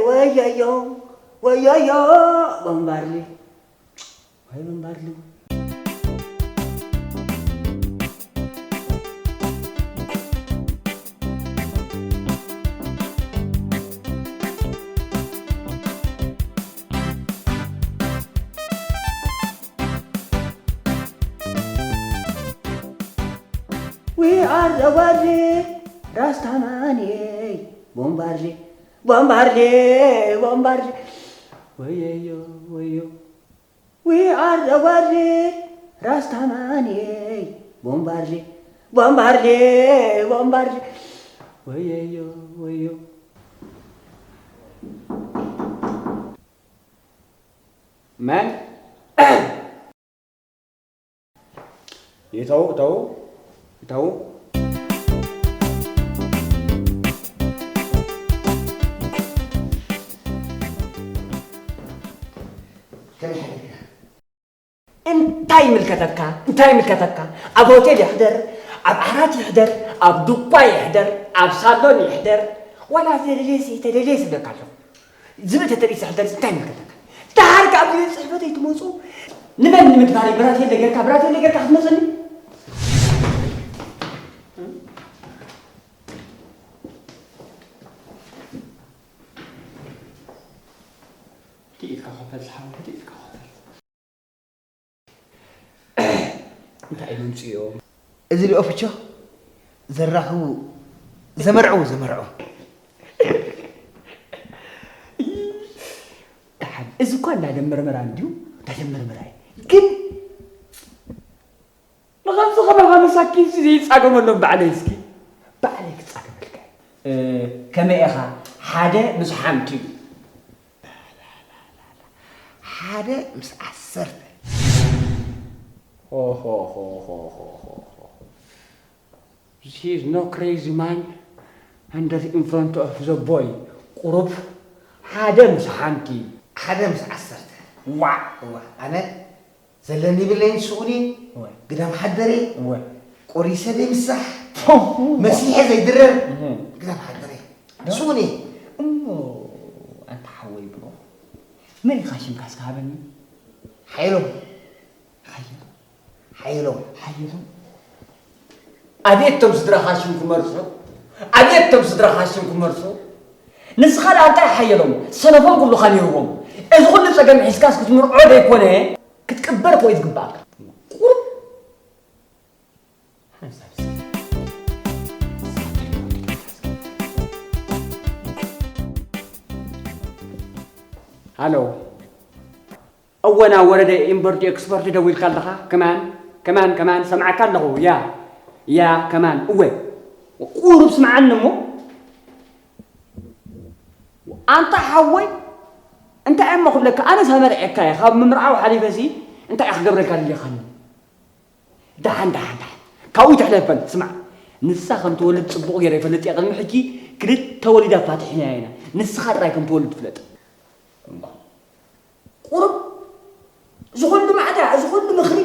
ወዮዮ ወዮዮ ቦምባርሊ ወይ ቦምባርሊ። We are the world. Rastaman, bombardé, bombardé, bombardé. Oyoyo, oyo. We are the world. Rastaman, bombardé, bombardé, bombardé. Oyoyo, oyo. Man. እተው፣ እተው፣ እተው። እንታይ ይምልከተካ? እንታይ ይምልከተካ? ኣብ ሆቴል ይሕደር፣ ኣብ ዓራት ይሕደር፣ ኣብ ዱኳ ይሕደር፣ ኣብ ሳሎን ይሕደር፣ ዋላ ተደልየሲ፣ ተደልየሲ እብለካ ኣለኹ። ዝብል ተተሪፍ ዝሕደር እንታይ ይምልከተካ? ደሓር ከኣ ኣብ ቤት ጽሕፈተይ ትመጹ ንመን ንምድባረይ ብራቴለ ጌርካ፣ ብራቴለ ጌርካ ክትመጸኒ? ትኢትካ ኮፈል ዝሓወ፣ ትኢትካ ኮፈል። እንታይ እዩ ምምፅኦም? እዚ ሊኦፍቾ ዘራኽቡ ዘመርዕዉ ዘመርዕዉ። ደሓን፣ እዚ እኳ እንዳደም ምርመራ እንድዩ፣ እንዳደም ምርመራ እዩ። ግን ንኸምዚ ከማኻ መሳኪን ሲ ዘይፃገመሎም ባዕለይ እስኪ፣ ባዕለይ ክፃገመልካ እየ። እ፣ ከመይ ኢኻ? ሓደ ምስ ሓንቲ እዩ። ሓደ ምስ ዓሰርተ። ሆ፣ ሆ፣ ሆ። This is no crazy man and that in front of the boy. ቁሩብ ሓደ ምስ ሓንቲ። ሓደ ምስ ዓሰርተ። ዋዕ! እዋ፣ ኣነ ዘለኒ ብለይን ስኡኒ፣ እወ። ግዳም ሓደረ፣ እወ። ቆሪሰ ዘይምሳሕ፣ ፎ! መሲሐ ዘይድረር፣ እህ። ግዳም ሓደረ። ዶ? ስኡኒ። እሞ፣ ኣንታ ሓወይ ብሮ፣ መን ኢኻ ሽምካ እስከ ሃበኒ? ሓይሎም። ሓይሎም። ሓይሎም። ሓይሎም። ኣቤት ቶም ስድራኻ ሽም ክመርጹ፣ ኣቤት ቶም ስድራኻ ሽም ክመርጹ። ንስኻ ደኣ እንታይ ሓየሎም፣ ሰነፎም ኩሉኻ ነይርዎም። እዚ ኩሉ ጸገም ሒዝካስ ክትምርዖ ደይኮነ፣ ክትቅበር እኮ እዩ ዝግባኣካ። ቁሩብ ሓንሳብ እስኪ። ሃሎ። እወ፣ ናብ ወረደ ኢምፖርት ኤክስፖርት ደዊልካ ኣለኻ? ከማን፣ ከማን፣ ከማን፣ ሰምዓካ ኣለኹ። ያ፣ ያ፣ ከማን፣ እወ። ቁሩብ ስምዓኒ እሞ። ኣንታ ሓወይ፣ እንታይ እሞ ክብለካ፣ ኣነስ ኣመርዕየካ እየ። ካብ ምምርዓው ሓሊፈሲ፣ እንታይ እየ ክገብረልካ ደሊኻኒ? ደሓን፣ ደሓን፣ ደሓን። ካብኡ ይትሕለፈን። ስማዕ፣ ንሳ ከም ትወልድ ጽቡቕ ገይረ ይፈልጥ እየ። ቅድሚ ሕጂ ክልተ ወሊዳ ፋቲሕናያ ኢና። ንስኻ ጥራይ ከም ትወልድ ፍለጥ። እምባ። ቁሩብ፣ እዚ ኹሉ ማዕዳ፣ እዚ ኹሉ ምኽሪ፣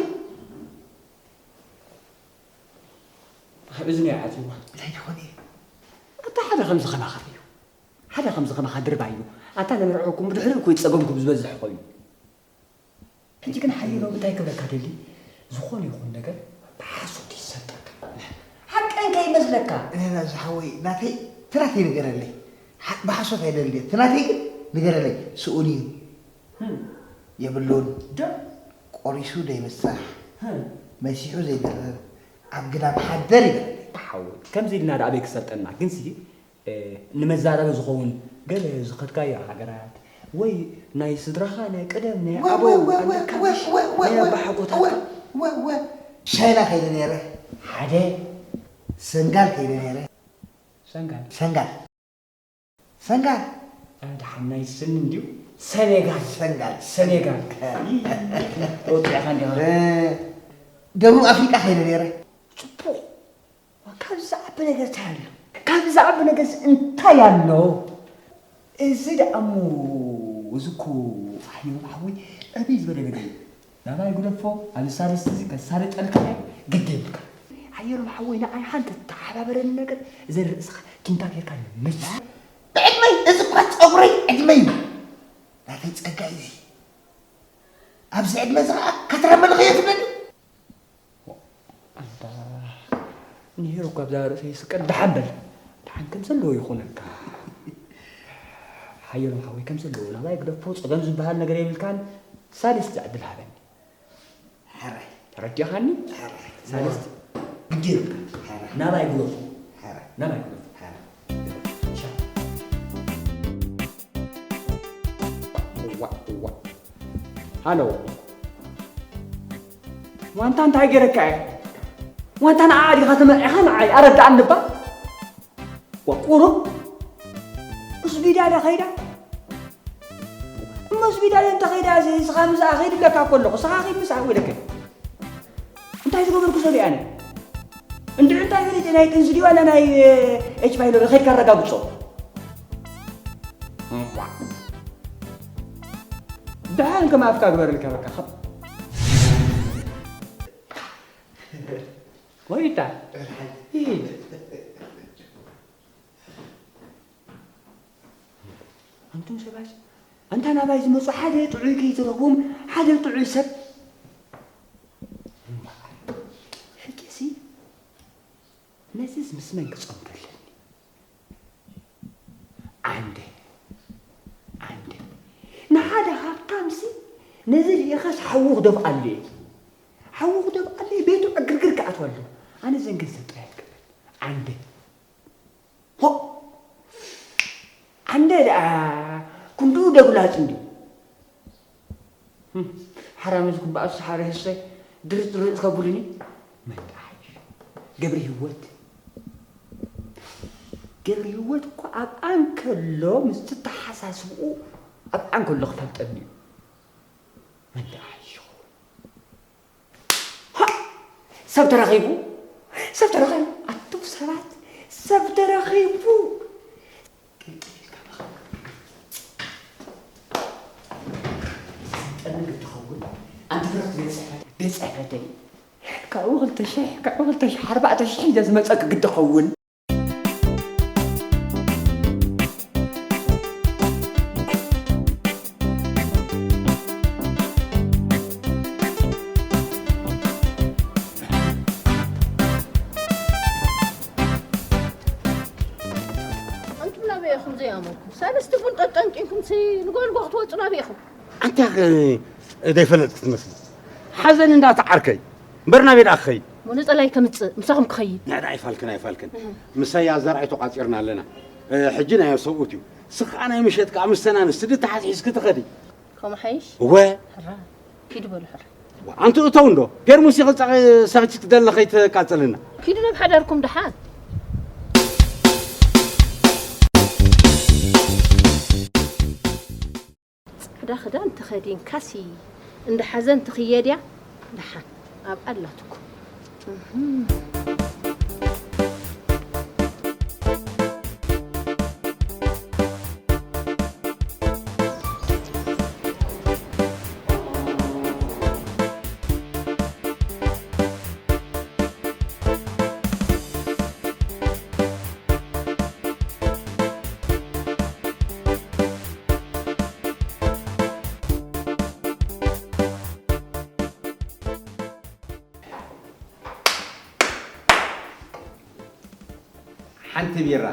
ኣብ እዝኒ ይኣትዋ። እንታይ ይኾን እዩ? ኣታ ሓደ ከምዚ ከማኻ እዩ። ሓደ ከምዚ ከማኻ ድርባይ እዩ። ኣታ ንመርዕኹም ብድሕሪኡ እኮ እዩ ጸገምኩም ዝበዝሕ ኮይኑ። ሕጂ ግን ሓየሎም እንታይ ክብለካ ደሊ፣ ዝኾነ ይኹን ነገር ብሓሶት ይሰጠካ። ሓቀን ከይመስለካ። እኔና ዝሓወይ ናተይ ትራተይ ንገረለይ። ሓ-፣ ብሓሶት ኣይደልየ። ትናተይ ግን ንገረለይ። ስኡን እዩ። ህም። የብሉን። ዶ? ቆሪሱ ዘይምሳሕ። ህም። መሲሑ ዘይደርር። ኣብ ግዳም ሓደር ይበለለይ። ሓወይ፣ ከምዚ ኢልና ደኣ ኣበይ ክሰልጠና? ግንሲ እ፣ ንመዛረቢ ዝኸውን ገለ ዝኸድካዮ ሃገራት ወይ ናይ ስድራኻ ናይ ቀደም ናይ ወ-፣ ኣበው ወ-፣ ወ-፣ ኣለካ ወ-፣ ወ-፣ ወ-፣ ናይ ወ-፣ ኣባሓጎታትካ? ወ-፣ ወ-፣ ወ-፣ ቻይና ከይደ ነይረ። ሓደ። ሰንጋል ከይደ ነይረ። ሰንጋል? ሰንጋል። ሰንጋል። ኣንታ ሓናይ ስኒ እንድዩ። ሰኔጋል። ሰንጋል። ሰኔጋል። እ። ወፂእኻ እንዲኻ። እ፣ ደቡብ ኣፍሪቃ ከይደ ነይረ። ጽቡቕ። ካብዚ ዝዓቢ ነገር እንታይ ኣሎ? ካብዚ ዝዓቢ ነገርስ እንታይ ኣሎ? እዚ ደኣ እሞ፣ እዚ እኮ፣ ኣየው ሓወይ፣ ዕብይ ዝበለ ነገር እዩ። ናባይ ግደፎ፣ ኣብዚ ሳልስቲ እዚ ከሳልጠልካ እየ፣ ግዲ የብልካ። ኣየሎም ሓወይ፣ ንዓይ ሓንቲ እተሓባበረኒ ነገር፣ እዚ ርእስኻ ኪንታ ጌርካ ምጽ-፣ ብዕድመይ እዚ እኳ መይ ናተይ ጸጋይ እዚ ኣብዚ ዕድመ እዚ ኸዓ ከትረምልኽ እየ ትብለኒ? ኣንታ ንሄሩ እኳ ኣብዛ ርእሰይ ስቀል ደሓን በል። ደሓን ከም ዘለዎ ይኹነልካ። ሓየሎም ሓወይ ከም ዘለዎ ናባይ ግደፎ፣ ጸገም ዝበሃል ነገር የብልካን። ሳልስቲ ዕድል ሃበኒ። ሕራይ። ተረዲእኻኒ? ሕራይ። ሳልስቲ ግዲ የብልካ። ሕራይ። ናባይ ግደፎ። ሕራይ። ናባይ ግደፎ። ሕራይ። ሻ። እዋ፣ እዋ። ሃሎ። ዋንታ እንታይ ገይረካ እየ? ዋንታ ንዓ ዲኻ ተመርዒኻ ንዓይ ኣረድኣኒ እባ። ወቁሩብ ሆስፒታል ከይዳ። እሞ ሆስፒታል እንተ ከይዳ፣ እዚ ስኻ ምስኣ ከይድ ብለካ እኮ ኣለኹ። ስኻ ከይድ ምስኣ ወደከ። እንታይ ዝገበርኩ ሰብ እየ ኣነ? እንድዒ እንታይ ፈሊጠ፣ ናይ ጥንሲ ድዩ ዋላ ናይ ኤች ፋይሎ ከይድካ ኣረጋግጾ። እምቧ። ደሓን ከም ኣፍካ ግበረልካ በቃ። ኸ-፣ ወይታ። ኣንቱም ሰባት፣ ኣንታ ናባይ ዝመጹ ሓደ ጥዑይ ከይትረኽቡም፣ ሓደ ጥዑይ ሰብ። ሕጂሲ ነዚስ ምስ መን ክጸምዶ ኣለኒ? ዓንደ፣ ዓንደ። ንሓደ ሃብታምሲ ነዚ ርኢኻስ ሓዉ ክደፍኣሉ እየ። ሓዉ ክደፍኣሉ እየ፣ ቤቱ ዕግርግር ክኣትወሉ። ኣነ ዘን ገንዘብ ጥራይ ኣይትገብር። ዓንደ። ሆ! ዓንደ ደኣ ክንድኡ ደጉላጽ እንድዩ። ህም፣ ሓራምዝ ክበኣሱ ሓደ ህሰይ ድርጥ ድርጥ ከብሉኒ። መጣሽ። ገብረ ህይወት። ገብረ ህይወት እኮ ኣብ ኣንከሎ ምስ ትተሓሳስብኡ ኣብ ኣንከሎ ክፈልጠኒ እዩ። መጣሽ። ሃ! ሰብ ተረኺቡ፣ ሰብ ተረኺቡ፣ ኣቱም ሰባት፣ ሰብ ተረኺቡ። ጠንቂ ትኸውን፣ ኣንቲ ብረኽቲ ቤት ጽሕፈት፣ ቤት ጽሕፈተይ። ካብኡ ክልተ ሽሕ፣ ካብኡ ክልተ ሽሕ፣ ኣርባዕተ ሽሕ ኢለ ዝመጸኪ ግዲ ኸውን። ኣንቱም ናበይ ኢኹም ዘይኣመንኩም? ሰለስተ ቡን ጠጠንቂንኩም ሲ ንጎልጎ ክትወጹ ናበይ ኢኹም? ኣንታ ኸ ዘይፈለጥክ ትመስል። ሓዘን እንዳተዓርከይ። እምበር ናበይ ደኣ ክኸይድ? እሞ ነጸላይ ከምጽእ፣ ምሳኹም ክኸይድ። ንዕዳ ኣይፋልክን፣ ኣይፋልክን። እህ። ምሳይ ኣዘርኣይ ተቋጺርና ኣለና። እ፣ ሕጂ ናይ ሰብኡት እዩ። ስኻ ናይ ምሸት ከኣ ምስተን ኣንስቲ ድተሓዝሒዝኪ ትኸዲ። ከምኡ ሓይሽ? እወ። ሕራ፣ ኪዱ በሉ ሕራ። ዋ፣ ኣንቲ እተው እንዶ። ፔርሙስ ይቕጻ-፣ ሰኽቲ ትደሊ ከይትቃጸልና። ኪዱ ናብ ሓዳርኩም ደሓን። ጻዕዳ ክዳን ተኸዲንካሲ እንዳ ሓዘን ትኽየድያ? ደሓን ኣብ ኣላትኩም። እህም። ሓንቲ ቢራ።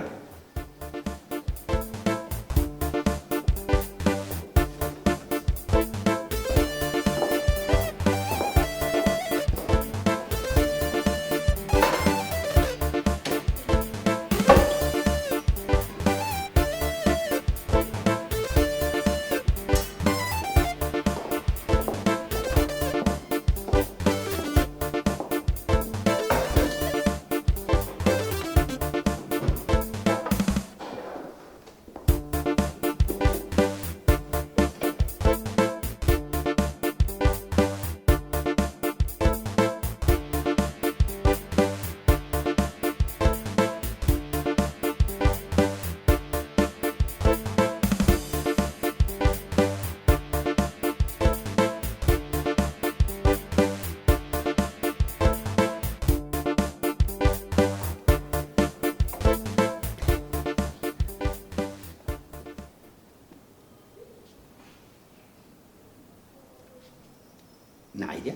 ንዓይ ድያ?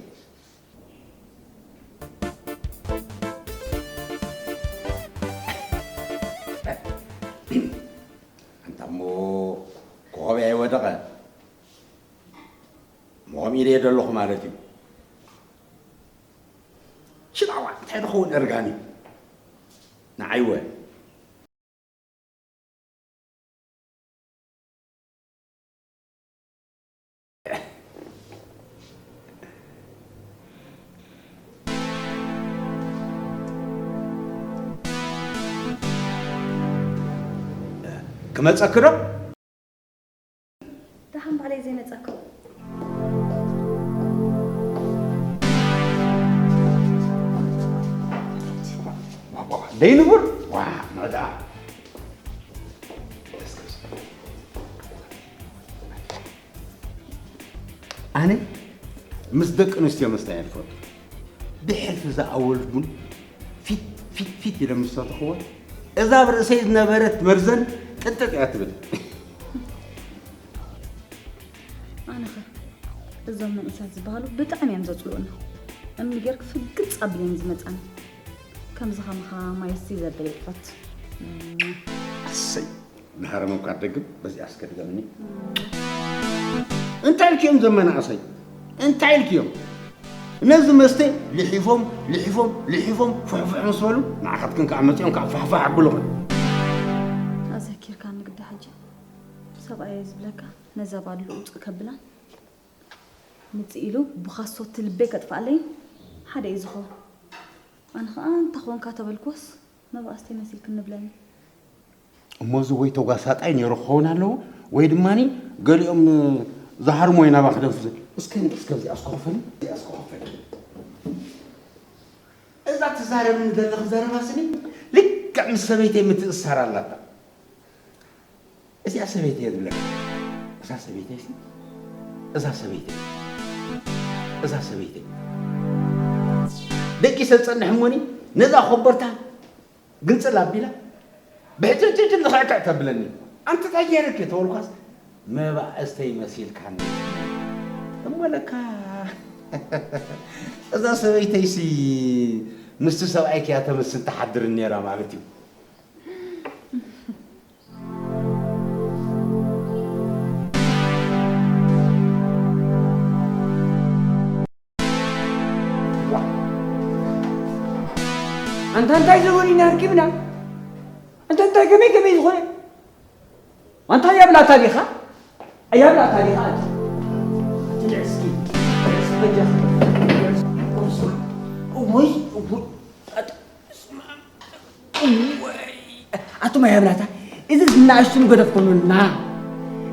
ኣንታ እሞ ኮኸበይ ኣይወደቐ። ሞሚረ ዘለኹ ማለት እዩ። ሽላዋ እንታይ ዝኸውን እርጋን እዩ? ንዓይወ። ክመጸኪ ዶ? ደሓን ባዕለይ ዘይመጸኩ። ደይ ንቡር? ዋ፣ መዳ። ኣነ ምስ ደቂ ኣንስትዮ ምስታይ ኣይፈቱ። ብሕልፊ እዛ ኣወል ቡን ፊት ፊት ፊት ኢለ ምስ ሰተኽዎ፣ እዛ ኣብ ርእሰይ ዝነበረት መርዘን ጥጥጥ እያ ትብል። ኣነኸ እዞም መንእሰያት ዝበሃሉ ብጣዕሚ እዮም ዘጽልኡኒ። እምኒ ጌርክ ፍግጽ ኣቢለ እዮም ዝመጻኒ። ከምዚ ከማኻ ማይሲ ዘብል የጥፈት። ኣሰይ፣ ንሃረመ እኳ ትደግም፣ በዚኣ እስከ ድገምኒ። እንታይ ኢልክዮም ዘመናእሰይ? እንታይ ኢልክዮም? ነዚ መስተ ልሒፎም፣ ልሒፎም፣ ልሒፎም፣ ፍሕፍሕ ምስ በሉ፣ ንዓኻትክን ከኣ መጺኦም ከኣ ፋሕፋሕ ኣብልኽን። ኣዘኪርካኒ ግዳ ሕጂ። ሰብኣየይ ዝብለካ፣ ነዛ ባድሉ ውጽእ ከብላን፣ ምጽእ ኢሉ ብኻሶት ልበይ ከጥፍኣለይን ሓደ እዩ ዝኸውን። ኣነ ኸኣ፣ እንተ ኾንካ ተበልኩዎስ፣ መባእስቲ መሲልክኒ ብለኒ። እሞ እዚ ወይ ተጓሳጣይ ነይሩ ክኸውን ኣለዎ፣ ወይ ድማኒ ገሊኦም ዝሃርሞ እዩ ናባኺ ደንፍዘ። እስከ፣ እስከ እዚኣ እስከ ክፈሊ፣ እዚኣ እስከ ክፈሊ። እዛ ትዛረብኒ ዘለኺ ዘረባ ስኒ ልክዕ ምስ ሰበይተይ ምትእስሳር ኣላታ። እዚኣ ሰበይተይ እየ ዝብለካ። እዛ ሰበይተይ ሲ፣ እዛ ሰበይተይ፣ እዛ ሰበይተይ። ደቂሰ ዝጸንሕ እሞኒ ነዛ ኮበርታ ግንጽል ኣቢላ፣ ብሕጭጭጭ ንኽዕክዕ ተብለኒ። ኣንቲ እንታይ ገይረኪ ተበልኳስ፣ መባእስተይ መሲልካኒ። እሞ ለካ እዛ ሰበይተይሲ ምስቲ ሰብኣይኪ እያ ተመስል ትሓድር ነይራ ማለት እዩ። ኣንታ እንታይ ዘበሉ ኢና ርኪብና? ኣንታ እንታይ ከመይ ከመይ ዝኾነ? ኣንታ ያብላታ ዲኻ? ያብላታ ዲኻ? ኣቲ፣ ኣቲ ልዕስኪ፣ ልዕስኪ በጃኻ። ልዕስኪ፣ እውይ፣ እውይ፣ ኣቲ፣ ስማ፣ እወይ፣ ኣቱም ኣያብላታ፣ እዚስ ንኣሽቱ ምገደፍኩምልና፣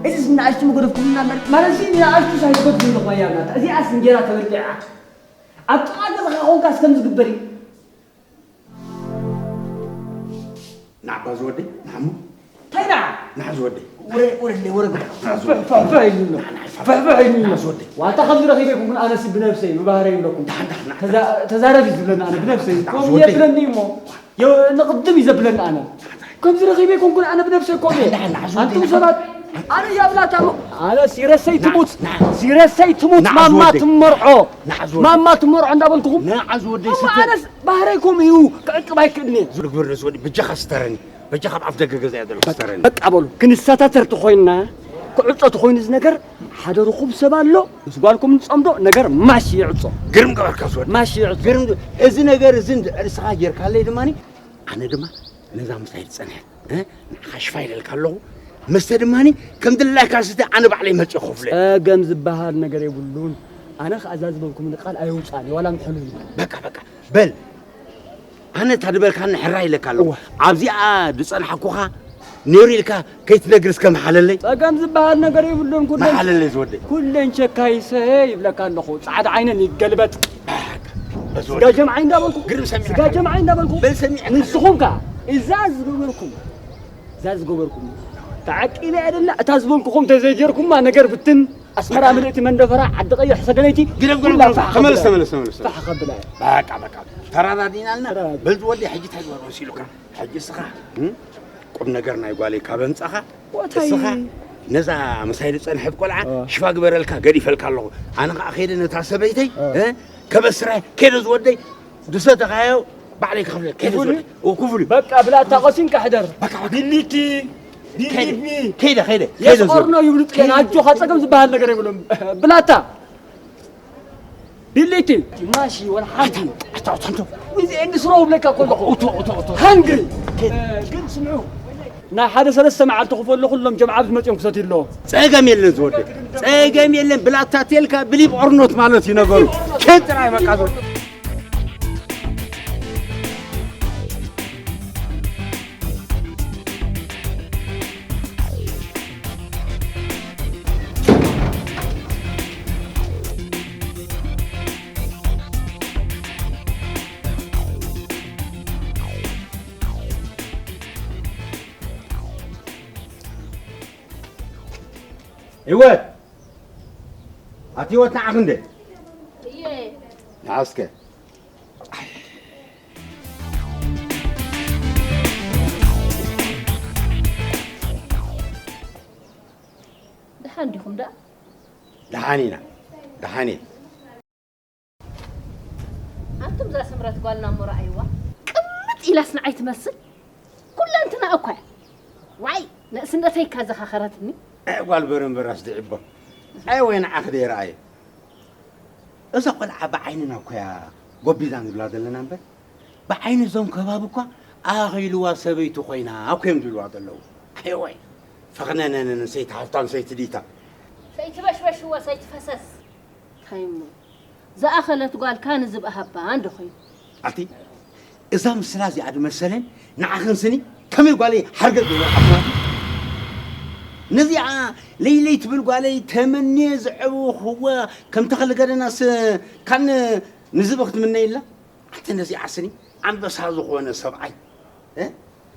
እዚስ ንኣሽቱ ምገደፍኩምልና፣ ማለት፣ ማለት፣ እዚ ንኣሽቱ ሳይኮት ይብልኹም ኣያብላታ፣ እዚኣስ እንጀራ ተበሊዓ፣ ኣብ ጥቓ ገዛኻ ኾንካስ ከም ዝግበር እዩ። ንዓባ ዝወደይ፣ ንዓሞ። እንታይ ደኣ? ንዓ ዝወደይ። ወረ-፣ ወረለይ፣ ወረ-፣ ንዓ ዝወደይ። ፍሕፍሕ ኢሉና። ንዓ፣ ንዓ፣ ፍሕፍሕ ኢሉና። ንዓ ዝወደይ። ዋንታ ከምዚ ረኺበ ይኩንኩን ኣነሲ ብነብሰይ፣ ብባህረይ ይብለኩም። ንዓ፣ ንዓ፣ ንዓ። ተዛ-፣ ተዛረቢ ዝብለኒ ኣነ ብነብሰይ። ንዓ ከምኡ ዝወደይ። የብለኒ እሞ። የ-፣ ንቕድም እዩ ዘብለኒ ኣነ። ከምዚ ረኺበ ይኩንኩን ኣነ ብነብሰይ ከምኡ እየ። ንዓ፣ ንዓ ዝወደይ። ኣንቱም ሰባት፣ ኣነ ያብላታ እሞ። ኣነ ሲረሰይ ንዓ፣ ትሙት፣ ንዓ። ሲረሰይ ትሙት፣ ንዓ ማማ ዝወደይ። ትመርዖ። ንዓ ዝወደይ። ማማ ትመርዖ እንዳበልኩኹም። ንዓ ዝወደይ እሞ ስትል። ኣነስ ባህረይ ከምኡ እዩ፣ ክዕቅብ ኣይክእልን እየ። ዝግብር ንዝወዲ በጃኻ ስተረኒ፣ በጃኻ ኣብ ኣፍ ደገ ገዛ እያ ዘለኹ ስተረኒ። በቃ በሉ፣ ክንሰታተር ተኾይንና፣ ክዕጾ ተኾይኑ እዚ ነገር፣ ሓደ ርኹብ ሰብ ኣሎ፣ ምስ ጓልኩም ንጸምዶ፣ ነገር ማሽ ይዕጾ። ግርም ገበርካ ዝወዲ። ማሽ ይዕጾ። ግርም፣ እዚ ነገር እዚ እንድሕር ንስኻ ጌርካለይ ድማኒ፣ ኣነ ድማ ነዛ ምሳይ ዝጸንሐት፣ እ? ንዓኻ ሽፋ ኢለልካ ኣለኹ። መስተ ድማኒ ከም ድላይካ ስተ፣ ኣነ ባዕለይ መጽእ ከፍሎ። ጸገም ዝበሃል ነገር የብሉን። ኣነ ከኣ እዛ ዝበልኩምኒ ቃል ኣየውጻእን እየ፣ ዋላ ምሕሉል እዩ። በቃ፣ በቃ፣ በል። ኣነ እታ ድበልካኒ ሕራይ ኢለካ ኣለኹ። እወ። ኣብዚኣ ዝጸንሓኩኻ ነይሩ ኢልካ ከይትነግር እስከ መሓለለይ። ጸገም ዝበሃል ነገር የብሉን። ኩለን፣ መሓለለይ ዝወደይ። ኩለን ቸካይሰ ይብለካ ኣለኹ። ጻዕዳ ዓይነን ይገልበጥ። በቃ፣ በዚ ስጋ ወደይ። ጀምዓይ እንዳበልኩ፣ ግርም ሰሚዕካ። ስጋ ጀምዓይ እንዳበልኩ። በል ሰሚዕካ። ንስኹም ከኣ እዛ ዝገበርኩም፣ እዛ ዝገበርኩም ተዓቂለ ኣይደለ፣ እታ ዝበልኩኹም ተዘይጌርኩማ ነገር ብትን፣ ኣስመራ ምልእቲ መንደፈራ፣ ዓዲ ቀይሕ ሰገነይቲ፣ ግደፍ፣ ግደፍ፣ ኩላ ግደፍ። ፋሕ ተመለስ፣ ከብላ። ተመለስ፣ ተመለስ። ፋሕ ከብላ። በቃ፣ በቃ። ተራዳዲእና ኣልና። ተራዳዲእና። በዚ ወዲ ሕጂ እንታይ ግበር መሲሉካ? ሕጂ እስኻ፣ እም? ቁም ነገር ናይ ጓለይ ካብ ኣምጻኻ፣ ወታይ እስኻ ነዛ ምሳይ ዝጸንሐት ቆልዓ ሽፋ ግበረልካ፣ ገዲፈልካ ኣለኹ። ኣነ ኸዓ ከይደ ነታ ሰበይተይ ከበስራ፣ ከይደ ዝወደይ ዝሰተኻዮ ባዕለይ ክኸፍለ፣ ከይደ ዝወደይ። ክፉል እዩ። በቃ ብላታ፣ ቆሲንካ ሕደር። በቃ፣ በቃ። ዲሊቲ፣ ዲሊቲ። ከይደ፣ ከይደ፣ ከይደ፣ ከይደ ዝወደይ። የስቆርኖ ይብሉ፣ ጸገም ዝበሃል ነገር የብሎም። ብላታ። ቢሊቲ ማሺ ወላ ሓንቲ። ኣታ፣ ኣታ፣ ኣታ። እዚ ኤንዲ ስሮ ብለካ ከለኹ። እቶ፣ እቶ፣ እቶ። ሃንግሪ። ከ- እ፣ ግን ስምዑ። ናይ ሓደ ሰለስተ መዓልቲ ክፈሎ ኩሎም ጀምዓ ኣብዚ መፅኦም ክሰትዩ ኣለዎ። ጸገም የለን ዝወደ። ጸገም የለን ብላታ ቴልካ ብሊብ ኦርኖት ማለት እዩ ነገሩ። ከን ጥራይ በቃ ዝወደ። ህይወት! ኣቲ ህይወት ንዓኺ እንደ? እየ። ንዓ እስከ። ደሓን ዲኹም ደኣ? ደሓን ኢና። ደሓን እየ። ኣንቱም እዛ ስምረት ጓልና እሞ ረኣይዋ። ቅምጥ ኢላስ ንዓይ ትመስል። ኩለንትና እኳ እያ። ዋይ፣ ንእስነተይ እካ ዘኻኸረትኒ። ኣይ ጓል በረንበራስ ድዒቦ። ኣይ ወይ ንዓኺ ደይ ረኣየ። እዛ ቆልዓ ብዓይንና እኮ እያ ጎቢዛን ዝብላ ዘለና እምበር፣ ብዓይኒ እዞም ከባቢ እኳ ኣኺልዋ ሰበይቲ ኮይና እኮ እዮም ዝብልዋ ዘለዉ። ኣይ ወይ፣ ፈኽነነነን ሰይቲ ሃብታም ሰይቲ ዲታ። ሰይቲ በሽበሽዎ ሰይቲ ፈሰስ። እንታይ እሞ? ዝኣኸለት ጓልካ ንዝብኢ ሃባ እንዶ ኮይኑ። ኣቲ እዛ ምስላ እዚኣ ድመሰለን ንዓኽን ስኒ ከመይ ጓለይ ሓርገጽ ዝበልካትዋ። ነዚኣ ለይለይ ትብል ጓለይ ተመንየ ዘዕበኹዋ ከም ተኽሊ ገደናስ ካን ንዝብኢ ክትምነይላ። ኣቲ ነዚኣ ስኒ ኣንበሳ ዝኾነ ሰብኣይ፣ እ?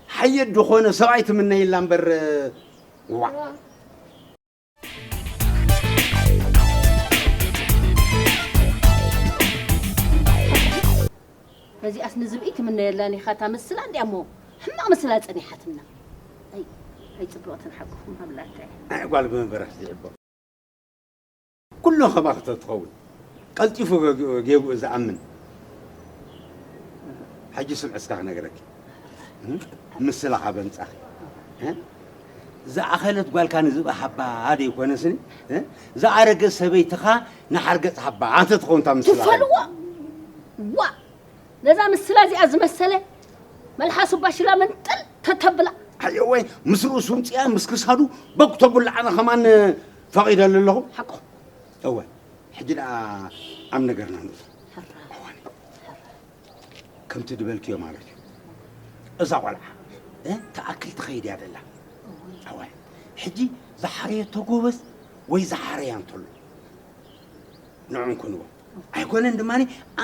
ሓየት ዝኾነ ሰብኣይ ትምነይላ እምበር፣ ዋ። ነዚኣስ ንዝብኢ ትምነየላን ኢኻ እታ ምስላ እንድያ እሞ ሕማቕ ምስላ ጸኒሓትና። ኣይ፣ ኣይ ጽብቕትን ሓቅኹም ሃብላታይ። ኣይ ጓል ብመንበራት ዝዕቦ። ኩሎ ከማኺ ተትኸውን። ቀልጢፉ ገ-፣ ጌግኡ ዝኣምን። ሕጂ ስምዒ እስካ ክነግረኪ። እ? ምስላኻ በንጻኺ። እ? ዝኣኸለት ጓልካ ንዝብኢ ሃባ ደይኮነስኒ፣ እ? ዝኣረገ ሰበይትኻ ንሓርገጽ ሃባ። ኣንተ ትኸውን እታ ምስላ ትፈልዎ? ዋ! ነዛ ምስላ እዚኣ ዝመሰለ መልሓሱ ባሽላ መንጠል ተተብላ። ኣየወይ፣ ምስ ርእሱ ምጽያ፣ ምስ ክሳዱ በግ ተቡላዕና ከማን ፈቒደሉ ኣለኹ። ሓቁ። እወ፣ ሕጂ ደኣ ኣብ ነገርና ንእቶ። ሕራ። እዋኒ። ከምቲ ድበልክዮ ማለት እዩ። እዛ ቆልዓ፣ እ፣ ትኣክል ትኸይድ እያ ዘላ። እወ። ሕጂ ዝሓረየቶ ጎበዝ ወይ ዝሓረያ እንተሎ፣ ንዕኦም ኩንዎ። ኣይኮነን ድማ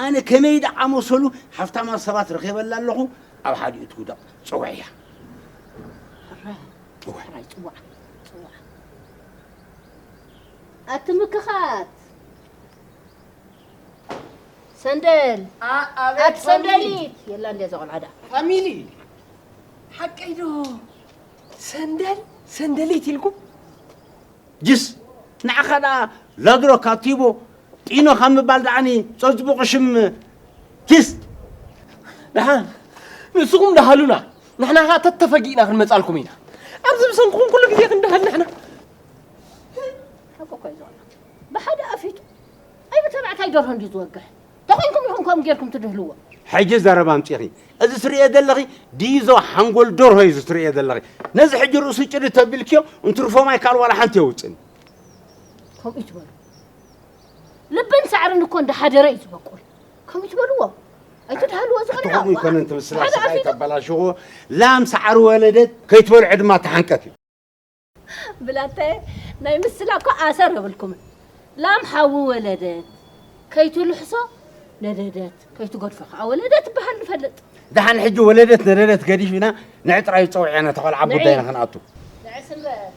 ኣነ ከመይ ደኣመሰሉ ሃብታማት ሰባት ረኺበላ ኣለኹ፣ ኣብ ሓዲኡ ትውደቕ። ጽውዕያ። ሕራይ። እወ። ሕራይ፣ ጽዋዕ፣ ጽዋዕ። ኣቲ ምክኻት። ሰንደል። ኣ-፣ ኣቤት ኣቲ ሰንደሊት። የላ እንድያ እዛ ቆልዓ ደኣ። ፋሚሊ። ሓቀይ ዶ? ሰንደል፣ ሰንደሊት ኢልኩም? ጅስ፣ ንዓኻ ደኣ ላድሮ ካብ ቲቦ ጢኖ ካብ ምባል ደኣኒ ጸጽቡቑ ሽም ጅስ። ደሓን፣ ንስኹም ደሃሉና፣ ንሕና ኸኣ ተተፈጊእና ክንመጻልኩም ኢና። ኣብዚ ብሰንክኹም ኩሉ ግዜ ክንደሃል ንሕና። ሓቂ እኮ እዩ ዝኾነ። ብሓደ ኣፊቱ፣ ኣይ ብተባዕታይ ደርሆ እንድዩ ዝወግሕ። ተኾይንኩም ኢኹም ከምኡ ጌርኩም ትድህልዎ። ሕጂ ዘረባ ኣምጺእኺ። እዚ ትርእዮ ዘለኺ ዲዞ ሓንጎል ደርሆ እዩ እዚ ትርእዮ ዘለኺ። ነዚ ሕጂ ርእሱ ጭድ ተቢልክዮ እንትርፎ ማይ ካልእ ዋላ ሓንቲ የውጽእን። ከምኡ ይትበሉ። ልብን ሳዕርን እኮ እንዳሓደረ እዩ ዝበቁል። ከምኡ ይትበልዎ። ኣይትድሃልዎ ዝኾነ ከምኡ ይኮነን ትብል ስላ ሓደ ስቃይ ኣፊቱ ተበላሽዎ። ላም ሳዕሪ ወለደት ከይትበልዑ ድማ ተሓንቀት እዩ። ብላተ ናይ ምስላ እኮ ኣሰር የብልኩምን። ላም ሓዊ ወለደት፣ ከይትልሕሶ ነደደት፣ ከይትገድፎ ከዓ ወለደት ትበሃል ንፈልጥ። ደሓን ሕጂ ወለደት ነደደት ገዲፍና ንዒ ጥራይ ጸውዕና ተቆልዓ ንዒ። ጉዳይና ክንኣቱ። ንዒ ስምረት።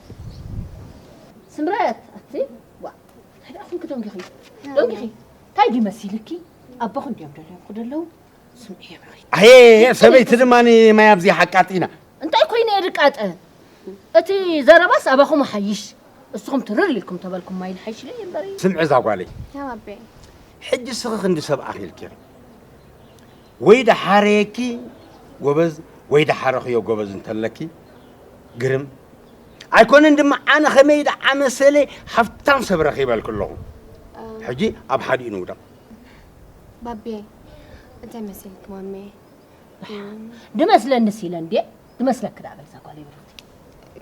ስምረት፣ ኣቲ፣ ዋ፣ እንታይ ደኣ ኮንኪ ደንጊኺ? ደንጊኺ? እንታይ ድዩ መሲልኪ? ኣቦኺ እንድዮም ደልዮም ክደለዉ? ስምዒ የብኺ። ኣየ፣ ሰበይቲ ድማ ማይ ኣብዚ ሓቃጢና። እንታይ ኮይነ እየ ድቃጠ? እቲ ዘረባስ ኣባኹም ሓይሽ። እስኹም ትርር ኢልኩም ተበልኩም ማይ ሓይሽ ለይ እምበሪ። ስምዒ እዛ ጓለይ። ያባቤ ሕጂ ስኺ ክንዲ ሰብ ኣኺልኪ ወይ ደሓረየኪ ጎበዝ ወይ ደሓረኽዮ ጎበዝ እንተለኪ ግርም ኣይኮነን ድማ ኣነ ከመይ ደኣመሰለ ሃፍታም ሰብ ረኺበልኩ ኣለኹ ሕጂ ኣብ ሓዲኡ ንውደቕ ባቤ እንታይ መሲልክ ማሜ ድመስለኒ ሲለ እንዴ ድመስለክ ዳ በልዛ ጓል ይብሩት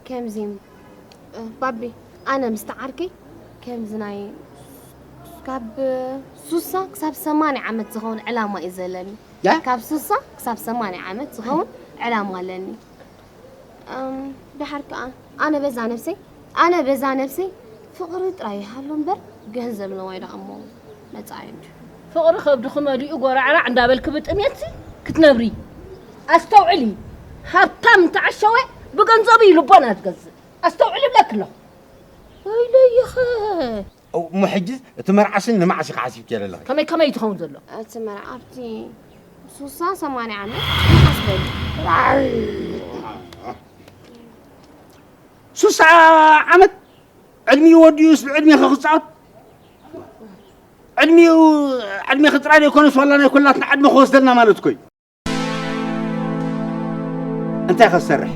ከምዚ ባቢ ኣነ ምስ ተዓርከይ ከምዚ ናይ ካብ ሱሳ ክሳብ ሰማንያ ዓመት ዝኸውን ዕላማ እዩ ዘለኒ ካብ ሱሳ ክሳብ ሰማንያ ዓመት ዝኸውን ዕላማ ኣለኒ ድሓር ከዓ ኣነ በዛ ነብሰይ ኣነ በዛ ነብሰይ ፍቕሪ ጥራይ ይሃሉ እምበር ገንዘብ ነዋይ ደኣ እሞ መፃኢ እንድዩ ፍቕሪ ከብድኺ መሊኡ ጎራዕራዕ እንዳበልኪ ብጥሜትሲ ክትነብሪ ኣስተውዕሊ። ሃብታም እንተዓሸወ ብገንዘቡ እዩ ልቦና ዝገዝእ። ኣስተውዕሊ እብለኪ ኣለኹ። ወይለይኸ። እሞ ሕጂ እቲ መርዓሲ ንመዓስ ኢኻ ሓሲብክዮ ዘለኺ? ከመይ ከመይ እዩ ዝኸውን ዘሎ? እቲ መርዓ ኣብቲ ሱሳ ሰማንያ ዓመት ይሓስበሉ። ሱሳ ዓመት ዕድሚኡ ወዲኡስ ብዕድሜ ክጻወት ዕድሚኡ ዕድሜ ክጥራይ ዘይኮነስ ዋላ ናይ ኩላትና ዕድመ ክወስደልና ማለት እኮ እዩ እንታይ ከሰርሕ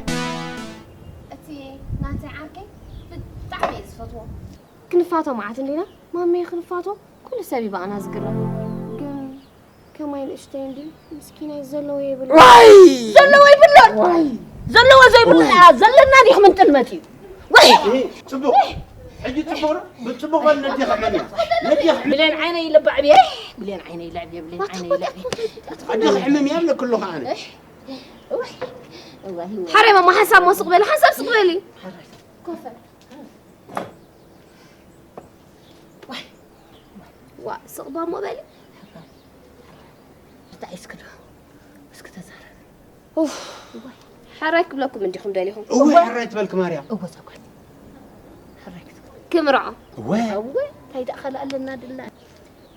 እቲ ናተይ ዓርከይ ብጣዕሚ እየ ዝፈትዎ ክንፋቶ መዓት እንዲና ማመየ ክንፋቶ ኩሉ ሰብ እዩ ብኣና ዝግረም ግን ከማይ ንእሽተይ እንድዩ ምስኪናይ ዘለዎ የብሉ ዋይ ዘለዎ ይብሎን ዘለዎ ዘይብሉ ዘለና ዲኹም እንጥል መፅዩ ወይ ፅቡቅ ሕጂ ፅቡቅ ዶ ብፅቡቅ በል ነዲኻ ሕመም እያ ነዲኻ ብሌን ዓይነ ይለባዕ ብየ ብሌን ዓይነ ይለዕብ ብሌን ዓይነ ይለዕብ ኣዲኻ ሕመም እያ ኣለክ ኣለኹ ኣነ ሓረይ ማማ ሓንሳብ ሞ ስቕ በለ ሓንሳብ ስቕ በሊ ኮፈ ዋ ስቕ ባሞ በሊ እንታይ እስኪ ዶ እስኪ ተዛረብ ኡፍ፣ ሕራይ ክብለኩም እንዲኹም ደሊኹም። እወ ሕራይ ትበልኪ ማርያም። እወ ዛጓል። ሕራይ ክትብል። ክምርዖ። እወ። እወ እንታይ ደኣ ካልእ ኣለና ድልና።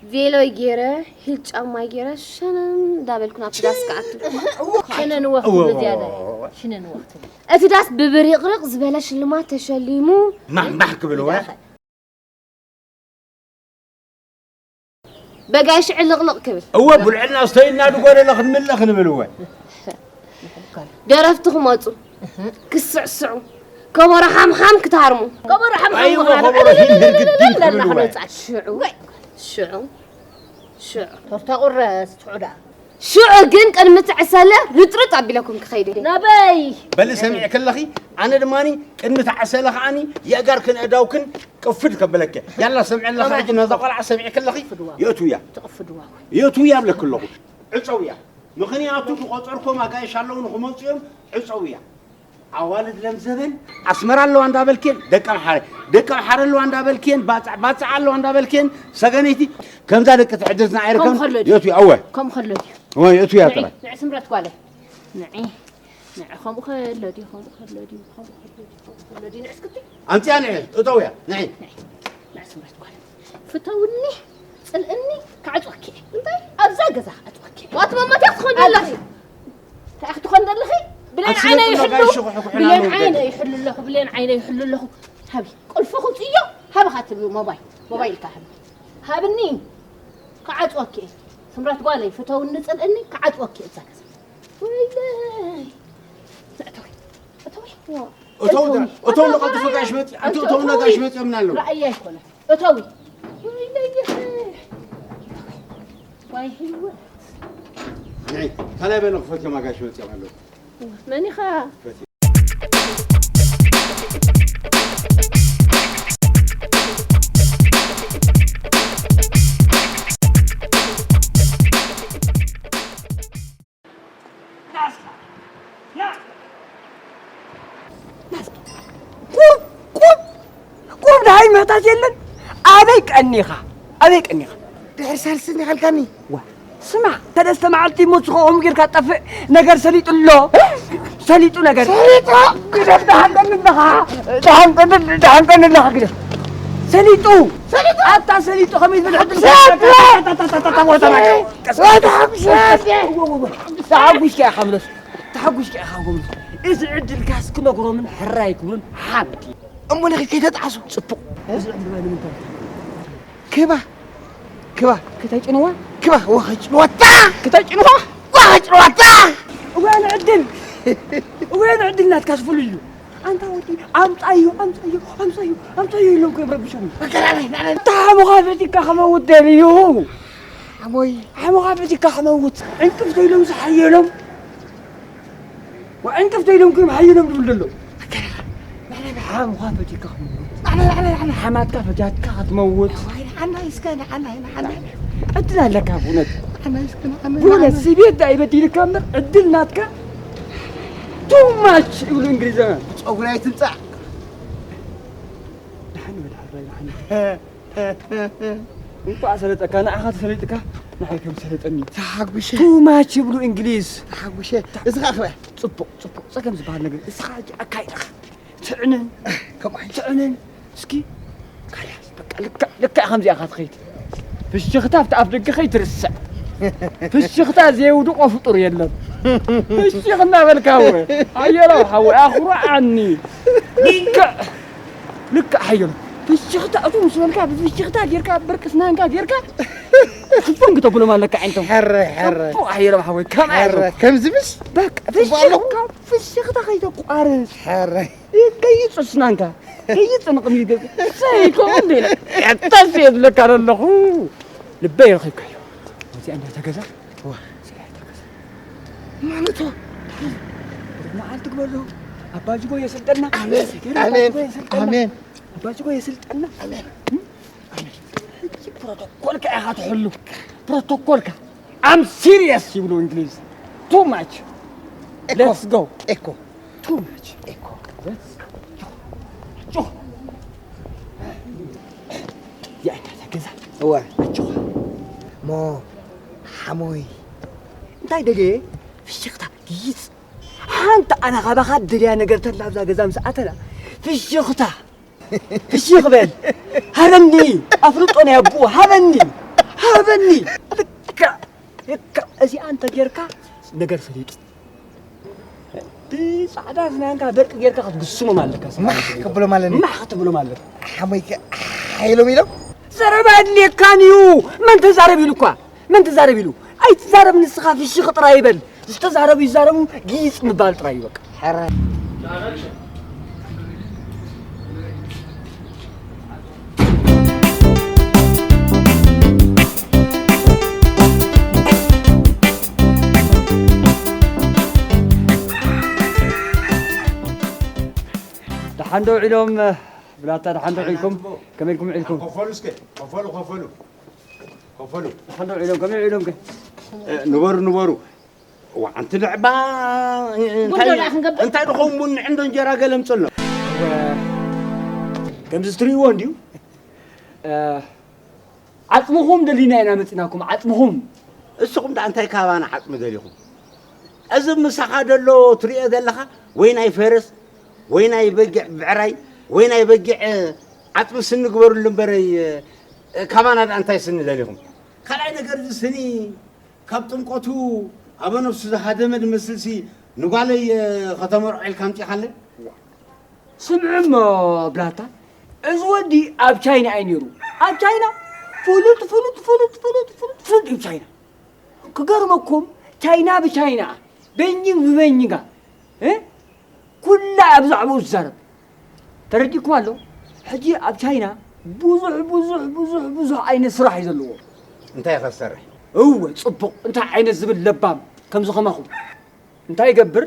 ቬሎይ ገይረ፣ ሂል ጫማይ ገይረ፣ ሸነን እንዳበልኩ ናብቲ ዳስ ክኣቱ። ሽነን ወኽቲ እወ፣ እወ፣ ዝያዳ። እወ፣ እወ። ሽነን ወኽቲ። እቲ ዳስ ብብሪቕሪቕ ዝበለ ሽልማት ተሸሊሙ። ማሕማሕ ክብል እወ። ይዳኸል። በጋይሽ ዕልቕልቕ ክብል እወ ብልዕልና ስተይና ድጎደለ ክንምልእ ክንብል እወ ደረፍቲ ክመፁ ክስዕስዑ ከበሮ ሓምሓም ክትሃርሙ ከበሮ ሓምሓም ኣይወ ከበሮ ሂም ህርግድን ክብል እወ ሽዑ ሽዑ ሽዑ ቶርታ ቁረስ ትሑዳ ሽዑ ግን ቅድሚ ትዕሰለ ርጥርጥ ኣቢለኩም ክኸይድ እየ። ናበይ? በሊ ሰሚዕ ከለኺ ኣነ ድማኒ ቅድሚ ትዓሰለ ከዓኒ የእጋርክን ኣእዳውክን ቅፍድ ከብለኪ። ያላ ሰምዒ ኣለኺ ሕጂ ነዛ ቆልዓ ሰሚዕ ከለኺ የእትውያ። የእትውያ እብለኪ ኣለኹ። ዕፀውያ። ምኽንያቱ ዝቆፀርኮም ኣጋይሽ ኣለዉ ንክመፁ እዮም ዕፀውያ። ኣዋልድ ለምዘበን ኣስመራ ኣለዋ እንዳበልክየን ደቂ ኣምሓረ ደቂ ኣምሓረ ኣለዋ እንዳበልክየን ባፅዕ ባፅዕ ኣለዋ እንዳበልክየን ሰገነይቲ ከምዛ ደቂ ትዕድርትና ኣይርከብን የእቱ ኣወ ከምኡ ከሎ ድዩ እወ የእቱ እያ ጥራይ ንዒ ስምረት ጓለ ንዒ ንዒ ከምኡ ከሎ ድዩ ከምኡ ከሎ ድዩ ከምኡ ከሎ ድዩ ከምኡ ከሎ ድዩ ንዒ እስክቲ ኣምፅያ ንዒ እጠውያ ንዒ ንዒ ንዒ ስምረት ጓለ ፍተውኒ ፅልእኒ ክዓፅወኪ እየ እንታይ ኣብዛ ገዛ ክዓፅወኪ እየ ዋት መመትያ ክትኾኒ ኣለኺ እንታይ ክትኾን ዘለኺ ብሌን ዓይነ ይሕሉ ብሌን ዓይነ ይሕሉ ኣለኹ ብሌን ዓይነ ይሕሉ ኣለኹ ሃቢ ቁልፊ ክውፅዮ ሃቢ ካትብ ሞባይል ሞባይል ካህብ ሃብኒ ክዓፅወኪ እየ ስምረት ጓለይ ፍተውኒ ፅልእኒ ክዓፅወኪ እየ እዛ ገዛ ወይለይ እተዊ እተዊ እተው እተው ነቐልጥፎ ጋሽ መፂ እተው ነጋሽ መፂኦምና ኣለዉ ራእያ ኣይኮነ እተዊ ወይለይ ዋይ ህይወት ካልኣይ በለ ክፈትዮም ኣጋሽ መፂኦም ኣለዉ መን ኢኻ ቁብ ቁብ ቁብ ደሃይ ምህታት የለን ኣበይ ቀኒኻ ኣበይ ቀኒኻ ድሕሪ ሳልስን ይኸልካኒ ዋ ስማዕ ሰለስተ መዓልቲ ሞት ዝኾኹም ጌርካ ጠፍእ ነገር ሰሊጡ ኣሎ ሰሊጡ ነገር ሰሊጡ ግደፍ ደሓንቀኒ ኣለኻ ደሓንቀኒ ደሓንቀኒ ኣለኻ ግደፍ ሰሊጡ ሰሊጡ ኣታ ሰሊጡ ከመይ ዝብል ሕድሪ ተሓጉስካ ኢኻ ምለስ ተሓጉስካ ኢኻ ጎምለስ እዚ ዕድልካስ ክነግሮምን ሕራይ ክብሉን ሓንቲ። እሞ ንኺድ ከይተጣዕሱ። ጽቡቕ። እዚ ዕምባባ ንምንታይ? ክባ፣ ክባ። ክተጭንዋ? ክባ፣ ወኸጭንዋታ! ክተጭንዋ? ወኸጭንዋታ! እዋን ዕድል! እዋን ዕድል ናትካስ ፍሉይ እዩ። ኣንታ ወዲ፣ ኣምጻዮ፣ ኣምጻዮ፣ ኣምጻዮ፣ ኣምጻዮ ኢሎም እኮ እዮም ረቢሾም። ኣታ ሓሙኻ ፈቲካ ክመውት ደልዩ። ሓሞይ። ሓሙኻ ፈቲካ ክመውት። ዕንቅፍቶ ኢሎም ዝሓየሎም። ወዕንቅፍቶ ኢሎም ክም ሓይሎም ድብል ደሎ። ሓምኻ ፈቲካ ክትመውት። ሓማትካ ፈቲካ ክትመውት። ንዓና እስከ ንዓና ንዓና። ዕድል ኣለካ ብእውነት። ንዓና እስከ ንዓና ብእውነት ንዓና። ስቤት ዳኣ ይበዲልካ እምበር ዕድል ናትካ። Too much ይብሉ እንግሊዛውያን። ጸጉሪ ኣይትምጻእ። ደሓን በል ሓራይ ደሓን። እንኳዕ ሰለጠካ፣ ንዓኻ ተሰሊጥካ፣ ንዓይ ከም ሰለጠኒ። ተሓጉሸ። Too much ይብሉ እንግሊዝ። ተሓጉሸ። እዚ ኸኣ ክበ። ጽቡቕ፣ ጽቡቕ። ጸገም ዝበሃል ነገር፣ እስኻ ሕጂ ኣካይድኻ። ትዕነን። ከምኡ ዓይነት። ትዕነን። እስኪ፣ ካላስ፣ በቃ፣ ልክዕ፣ ልክዕ ከምዚኣ ኢኻ ትኸይድ። ፍሽኽታ ኣብቲ ኣፍ ደገ ከይትርስዕ። ፍሽኽታ ዘየውድቖ ፍጡር የለን። ፍሽኽ እናበልካ፣ ወ-፣ ኣየሎ፣ ሓወይ፣ ኣኹርዓኒ። ልክዕ። ልክዕ ሓየሎ ፍሽኽታ እቱ ምስ በልካ ብፍሽኽታ ጌርካ ብርቂ ስናንካ ጌርካ ስፖንግ ተብሎም ኣለካ ዓይነቶም። ሕረ፣ ሕረ። ጽቡቕ ሓየሎም ሓወይ፣ ከምኣ ሕረ፣ እዮም። ከምዚ ምስ በቃ ጽቡቕ ኣለኹ። ፍሽኽታ፣ ፍሽኽታ ከይተቋርጽ። ሕረ። ይገይጽ ስናንካ። ገይጽ ንቕድሚት ገጽ። ሰይ፣ ከምኡ እንደ ኢለ። ያታስ እየ ዝብለካ ዘለኹ። ልበይ ረኺብካዮ። እዚኣ እንዳ ተገዛ። ዋ። እዚኣ እንዳ ተገዛ። ማለት ዋ። መዓልቲ ግበሎ። ኣባጅጎ የስልጠና። ኣሜን፣ ኣሜን፣ ኣባጅጎ የስልጠና። ኣሜን። ኣባጅጎ የስልጠና። ኣሜን። እም? ኣሜን። ሕጂ ፕሮቶኮልካ ኢኻ ትሕሉ። ፕሮቶኮልካ። I'm serious ይብሉ እንግሊዝ። Too much። ኤኮ። Let's go። ኤኮ። Too much። ኤኮ። Let's go። ጆ። የእናተ ገዛ። እወ። ኣጆኻ። እሞ ሓሞይ። እንታይ ደልየ? ፍሽኽታ። ግይጽ። ሓንቲ ኣነ ካባኻ ደልያ ነገር ተላ ኣብዛ ገዛ ምስ ኣተና። ፍሽኽታ። ፍሽኽ በል። ሃበኒ። ኣፍልጦ ናይ ኣቦኡ። ሃበኒ። ሃበኒ። ልክዕ። ልክዕ። እዚኣ እንተ ጌርካ ነገር ፈሊጡ። ብጻዕዳ ዝናንካ በርቂ ጌርካ ክትግስሞም ኣለካ። ማሕ ክትብሎም ኣለኒ። ማሕ ክትብሎም ኣለካ። ሓሞይ ከ ሓይሎም ኢሎም? ዘረባ ኣድልየካን እዩ። መን ተዛረብ ኢሉኳ? መን ተዛረብ ኢሉ? ኣይትዛረብ ንስኻ ፍሽኽ ጥራይ ይበል። ዝተዛረቡ ይዛረቡ፣ ጊጽ ምባል ጥራይ እዩ በቃ። ሕረ። ደሓን ዶ ውዒሎም ብላታ፣ ደሓን ዶ ውዒልኩም? ከመይ ኢልኩም ውዒልኩም? ከፈሉ እስከ፣ ከፈሉ፣ ከፈሉ፣ ከፈሉ። ደሓን ዶ ውዒሎም? ከመይ ውዒሎም ከ? እ፣ ንበሩ፣ ንበሩ። እዋ፣ ኣንቲ ልዕባ፣ እ፣ እ፣ እንታይ፣ ቡን ዶ ደኣ ክንገብር? እንታይ ድኸውን ቡን ንዕንዶ እንጀራ ገለ ምጽሎ? እወ፣ ከምዚ ትርእይዎ እንድዩ። እ፣ ዓጽምኹም ደሊና ኢና መጺናኩም፣ ዓጽምኹም። እስኹም ደኣ እንታይ ካባና ዓጽሚ ደሊኹም? እዚ ምሳኻ ደሎ ትርእዮ ዘለኻ ወይ ናይ ፈረስ ወይ ናይ በጊዕ ብዕራይ ወይ ናይ በጊዕ ዓጽሚ ስኒ ግበሩሉ እምበረይ፣ ካባና ደኣ እንታይ ስኒ ደሊኹም? ካልኣይ ነገር እዚ ስኒ ካብ ጥምቀቱ ኣበ ነፍሱ ዝሃደመ ዝመስልሲ ንጓለይ ከተመርዖ ኢልካ ኣምጺኻለይ? ስምዑ እሞ ብላታ፣ እዚ ወዲ ኣብ ቻይና እዩ ነይሩ። ኣብ ቻይና ፍሉጥ፣ ፍሉጥ፣ ፍሉጥ፣ ፍሉጥ፣ ፍሉጥ፣ ፍሉጥ እዩ ቻይና። ክገርመኩም፣ ቻይና ብቻይና፣ በይጂንግ ብበይጂንጋ፣ እ? ኩላ ኣብ ዛዕባኡ ትዛረብ። ተረዲእኩም ኣሎ? ሕጂ ኣብ ቻይና ብዙሕ፣ ብዙሕ፣ ብዙሕ፣ ብዙሕ ዓይነት ስራሕ እዩ ዘለዎ። እንታይ ኢኻ ትሰርሕ? እወ፣ ጽቡቕ። እንታይ ዓይነት ዝብል ለባም ከምዚ ከማኹም። እንታይ ይገብር?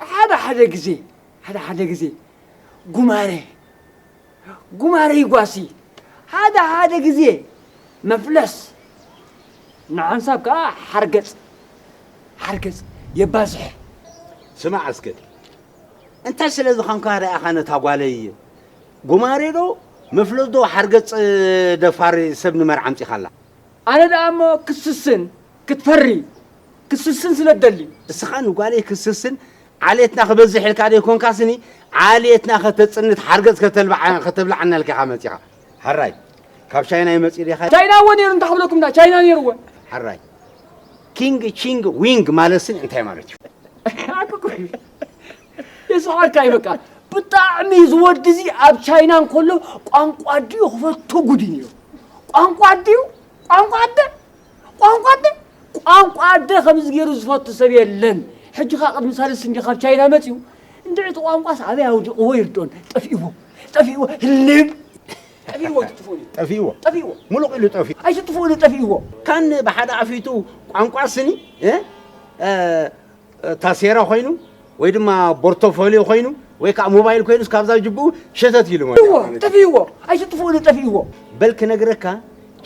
ሓደ ሓደ ግዜ፣ ሓደ ሓደ ግዜ ጉማረ፣ ጉማረ ይጓሲ። ሓደ ሓደ ግዜ መፍለስ፣ ንሓንሳብ ከኣ ሓርገጽ፣ ሓርገጽ የባዝሕ። ስማዕ እስከ፣ እንታይ ስለ ዝኾንካ ደኣ ኢኻ ነታ ጓለይ ጉማረ ዶ መፍለስ ዶ ሓርገጽ ደፋር ሰብ ንመርዓ ኣምጺኻላ? ኣነ ደኣ እሞ ክትስስን ክትፈሪ፣ ክትስስን ስለ ትደሊ። እስኻ ንጓለይ ክትስስን ዓሌትና ክበዝሕ ኢልካ ዘይኮንካስኒ፣ ዓሌትና ከተጽንት ሓርገጽ ከተልብዓ-፣ ከተብልዓና ኢልካ ኢኻ መጺኻ። ሕራይ፣ ካብ ቻይና ይመጽእ ዲኻ? ቻይና እወ ነይሩ እንተ ክብለኩም ዳ፣ ቻይና ነይሩ እወ። ሕራይ፣ ኪንግ ቺንግ ዊንግ ማለት ስኒ እንታይ ማለት እዩ? የስሓካ እዩ በቃ። ብጣዕሚ ዝወዲ እዚ ኣብ ቻይና እንከሎ ቋንቋ ድዩ ክፈቱ ጉድ እዩ። ቋንቋ ድዩ? ቋንቋ ኣደ? ቋንቋ ኣደ? ቋንቋ ኣደ ከምዚ ገይሩ ዝፈቱ ሰብ የለን። ሕጂ ኸኣ ቅድሚ ሳልስቲ እንዲ ካብ ቻይና መጺኡ። እንድዒ እቲ ቋንቋስ ኣበይ ኣውዲቕዎ ይርድኦን። ጠፊእዎ። ጠፊእዎ። ህልም። ጠፊእዎ፣ ኣይትጥፍኡኒ። ጠፊእዎ። ጠፊእዎ። ሙሉቕ ኢሉ ጠፊኡ። ኣይትጥፍኡኒ፣ ጠፊእዎ። ካን ብሓደ ኣፊቱ ቋንቋ ስኒ፣ እ? እ፣ ታሴራ ኮይኑ ወይ ድማ ፖርቶፎሊዮ ኮይኑ ወይ ከዓ ሞባይል ኮይኑስ ካብዛ ጅብኡ ሸተት ኢሉ ማለት እዩ። ጠፊእዎ፣ ጠፊእዎ። ኣይትጥፍኡኒ፣ ጠፊእዎ። በል ክነግረካ፣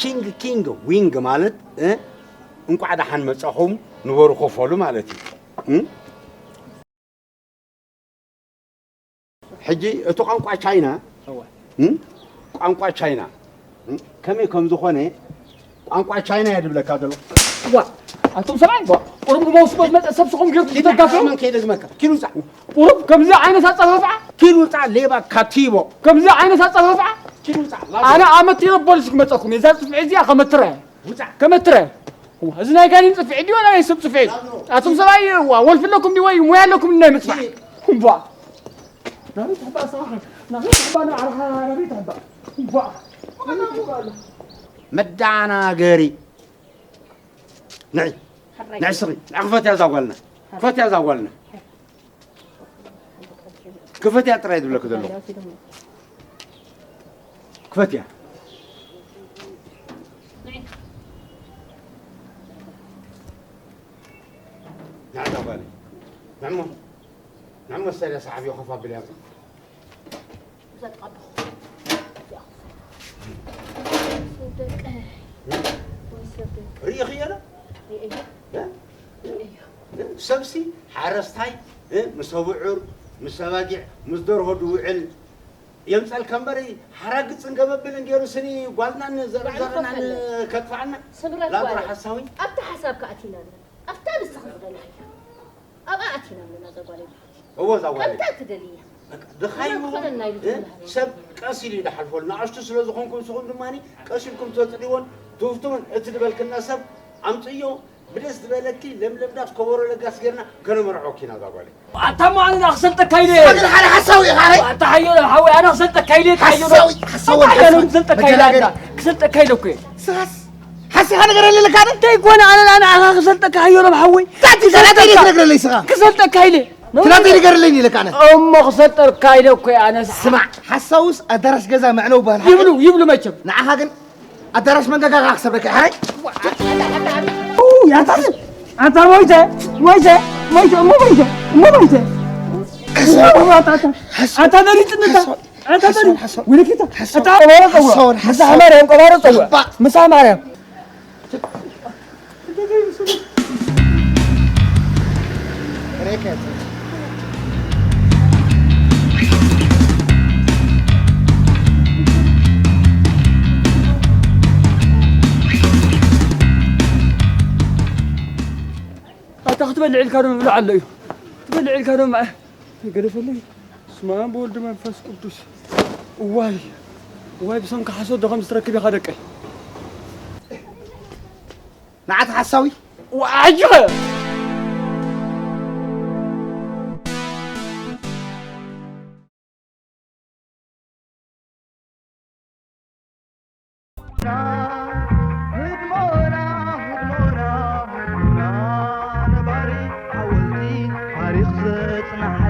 ቺንግ ኪንግ ዊንግ ማለት፣ እ፣ እንቋዕ ደሓን መጻኹም ንበሩ ኮፈሉ ማለት እዩ። እ? ሕጂ እቲ ቋንቋ ቻይና፣ እወ። እም? ቋንቋ ቻይና፣ እም? ከመይ ከም ዝኾነ ቋንቋ ቻይና እየ ዝብለካ ዘለኹ። ዋ፣ ኣቱም ሰብኣይ፣ ዋ፣ ቁሩብ ንመውስቦ ዝመጸ ሰብ ስኹም ጌርኩም ኪድ ተጋፍዑ? መን ከይደግመካ? ኪድ ውጻእ። ቁሩብ ከምዚ ዓይነት ኣጸፋፍዓ? ኪድ ውጻእ፣ ሌባ ካቲቦ። ከምዚ ዓይነት ኣጸፋፍዓ? ኪድ ውጻእ። ኣነ ኣመት ኢለ ፖሊስ ክመጸኩም፣ እዛ ጽፍዒ እዚኣ ከመትራ እየ። ውጻእ። ከመትረ። እዋ፣ እዚ ናይ ጋኔን ጽፍዒ ድዩ ወላ ናይ ሰብ ጽፍዒ? ኣቱም ሰብኣይ፣ እዋ፣ ወልፊ ኣለኩም ድዩ ወይ ሙያ ኣለኩም ናይ ምጽፋዕ? እምቧ። ናበይ ትሕባእ ሰብኣይ? ናበይ ትሕባእ ንባዕልኻ? ናበይ ትሕባእ? እምቧ። መደናገሪ። ንዒ። ንዒ ስኺ። ንዒ ክፈትያ እዛ ጓልና። ክፈትያ እዛ ጓልና። ክፈትያ ጥራይ ዝብለኪ ዘለኹ። ክፈትያ። ንዕዳ ጓለይ። ንዕሞ። ንዕሞ ሰለ ሰሓቢ ኮፍ ኣብልያ። ርእይኽዮ ዶ? እ? እ? ሰብሲ ሓረስታይ፣ እ? ምስ ኣብዑር፣ ምስ ኣባጊዕ፣ ምስ ደርሆ ድውዕል የምጸልካ እምበሪ፣ ሓራግጽን ገበብልን ገይሩ ስኒ ጓልናን ዘረዘረናን ከጥፍኣና። ስምረት ላዶር ጓለይ፣ ሓሳዊ። ኣብታ ሓሳብካ ኣቲና ኣለና። ኣብታ ንስኻ ዝደለኻያ። ኣብኣ ኣቲና ኣለና፣ እዛ ጓለይ። እዎ፣ እዛ ጓለይ። ከምታ ትደልያ። በቃ፣ ድኻይ እውን፣ ክኾነና ኢሉ እ? ዝብላዕ። ሰብ ቀስ ኢሉ እዩ ዝሓልፈሉ። ንኣሽቱ ስለ ዝኾንኩም፣ ንስኹም ድማ ቀስ ኢልኩም ተጽልይዎን ትውፍትውን። እቲ ዝበልክና ሰብ ኣምጽዮ፣ ብደስ ዝበለኪ ለምለም ዳስ ከበሮ ለጋስ ጌርና ከነመርዖኪ ኢና፣ እዛ ጓለይ። ኣታ እሞ ኣነ ክሰልጠካ ኢለ እየ። ኣታ ሓደ ሓሳዊ ኢኻ፣ ኣረ። ኣታ ሓዮ ሓወይ፣ ኣነ ክሰልጠካ ኢለ እየ፣ ሓዮ ሓሳዊ፣ ሓሳዊ ኣታ ሓዮ ሓሳዊ። ክሰልጠካ ኢለ መደናገሪ። ኣታ። ክሰልጠካ ኢለ እኮ እየ። ስኻስ ሓሲኻ ነገር ኣለካ ኣነ? እንታይ ኮነ ኣነ ንዓኻ ክሰልጠካ ሓዮ ሓወይ። ታቲ ክሰልጠካ። ሰላተይ ትነግረለይ ስኻ? ክሰልጠካ ኢለ። ትናተይ ንገረለይ ኢለካ ኣነ። እሞ ክሰልጠካ ኢለ እኮ እየ ኣነ። ስማዕ፣ ሓሳውስ ኣዳራሽ ገዛ መዕነው በሃል። ይብሉ፣ ይብሉ መቸም። ንዓኻ ግን ኣዳራሽ መንገጋኻ ክሰብረካ እየ። ሓራይ። ኡ፣ ያታዝ-፣ ኣታ ሞይተ፣ ሞይተ፣ ሞይተ፣ እሞ ሞይተ፣ እሞ ሞይተ። ሓሳው። ኣታ፣ ኣታ፣ ሓሳው። ኣታ ደሪጽ ንታ። ሓሳው። ኣታ ደሪ-፣ ሓሳው። ወለኪታ። ሓሳው። ኣታ ቆባሮ ጸውዕ። ሓሳውን ምሳ ሓሳው። ማርያም ቆባሮ ጸውዕ። ባ- ምሳ ማርያም። ኣታ ክትበልዕ ኢልካ ዶ ምብላዕ ኣሎ እዩ? ክትበልዕ ኢልካ ዶ ምብላዕ? ገደፈለይ። በስመ ኣብ ወወልድ መንፈስ ቅዱስ። እዋይ፣ እዋይ፣ ብሰንኪ ሓሶት ዶ ከም ዝትረክብ ኢኻ ደቀይ? ንዓት ሓሳዊ። ዋ፣ ኣጅኸ! ህድሞና፣ ህድሞና፣ ህድሞና፣ ነባሪ ሓወልቲ ታሪኽ ዘጽንሓ።